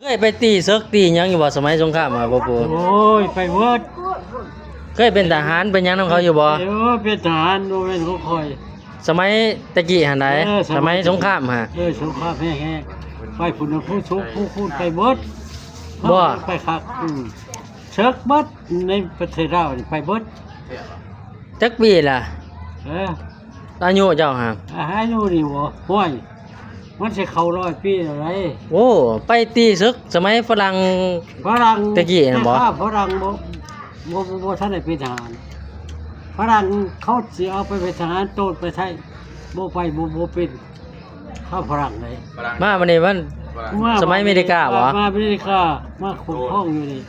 ເຄີຍໄປຕີເສິກຕີຫຍັງຢູ່ບໍ່ ສະໄໝສົງຄາມຫັ້ນ ພໍ່ປູ່? ໂອ້ຍ ໄປເບິດ. ເຄີຍເປັນທະຫານເປັນຫຍັງນຳເຂົາຢູ່ບໍ່? ເອີ ເປັນທະຫານ ບໍ່ແມ່ນຂອງຂ້ອຍ. ສະໄໝແຕ່ກີ້ຫັ້ນໃດ? ເອີ ສະໄໝສົງຄາມຫັ້ນ. ເອີ ສົງຄາມແຮງໆ ໄປພຸ້ນນະ ພູສູງພູຄູນ ໄປເບິດ. ບໍ່ ໄປຄັກ. ອືມ ເສິກເບິດໃນປະເທດລາວນີ້ ໄປເບິດ. ຈັກປີລະ? ເອີ ອາຍຸເຈົ້າຫະ? ອາ ອາຍຸນີ້ບໍ? ໂອ້ຍ ມັນຊິເຂົ້າຮ້ອຍປີແລ້ວໃດ໋. ໂອ້ ໄປຕີເສິກສະໄໝຝຣັ່ງ ຝຣັ່ງແຕ່ກີ້ຫັ້ນບໍ? ແຕ່ຂ້າຝຣັ່ງບໍ່ ບໍ່ ບໍ່ ບໍ່ທັນໄດ້ເປັນທະຫານ. ຝຣັ່ງເຂົາຊິເອົາໄປເປັນທະຫານໂຕນໄປໄທ ບໍ່ໄປ ບໍ່ ບໍ່ເປັນ. ຂ້າຝຣັ່ງໃດ໋. ມາບັດນີ້ມັນ ມາ ສະໄໝອາເມລິກາບໍ? ມາອາເມລິກາ ມາຄຸ້ມຄອງຢູ່ນີ້.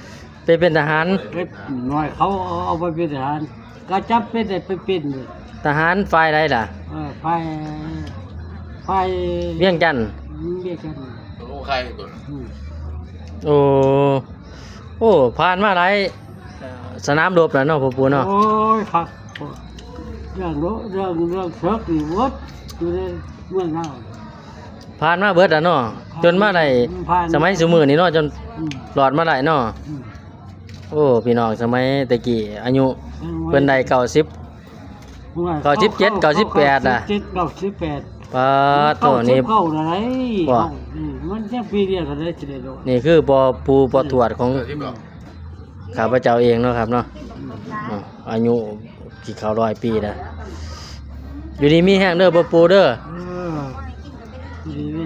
ໄປເປັນທະຫານ. ເປັນໜ່ວຍເຂົາເອົາ ເອົາໄປເປັນທະຫານ ກໍຈຳເປັນໄດ້ໄປເປັນ. ທະຫານຝ່າຍໃດລະ? ເອີ ຝ່າຍ ຝ່າຍວຽງຈັນ. ວຽງຈັນ. ໂອ້ ໃຄຕົວ. ອືມ ໂອ້ ໂອ້ ຜ່ານມາຫຼາຍ ເອີ ສະໜາມລົບແລ້ວເນາະ ພໍ່ປູ່ເນາະ. ໂອ້ຍ ຄັກ ເລື່ອງໂລ ເລື່ອງ ເລື່ອງເສິກນີ້ໝົດຢູ່ໃນເມືອງລາວ. ຜ່ານມາເບິດແລ້ວເນາະ ຜ່ານ ຈົນມາໄດ້ ຜ່ານ ສະໄໝຊຸມື້ນີ້ເນາະ ຈົນ ອືມ ລອດມາໄດ້ເນາະ. ອືມ ໂອ້ ພີ່ນ້ອງ ສະໄໝແຕ່ກີ້ ອາຍຸ ອືມ ເພິ່ນໄດ້ເກົ້າສິບ ໂອ້ຍ ເກົ້າສິບເຈັດ ເກົ້າສິບແປດ ເກົ້າສິບເຈັດ ເກົ້າສິບແປດ ປາດໂທ ເກົ້າສິບເກົ້າ ນີ້ ເກົ້າ ນັ້ນໃດ໋. ບໍ່ ອືມ ມັນຍັງປີດຽວກັນໄດ້ ຊິໄດ້ໂດນ. ນີ້ຄືພໍ່ປູ່ພໍ່ທວດຂອງ ເກົ້າສິບເກົ້າ ຂ້າພະເຈົ້າເອງເນາະຄັບເນາະ. ອືມ ອາຍຸຊິເຂົ້າຮ້ອຍປີແລ້ວ. ຢູ່ດີມີແຮງເດີ ພໍ່ປູ່ເດີ. ເອີ ຢູ່ດີມີ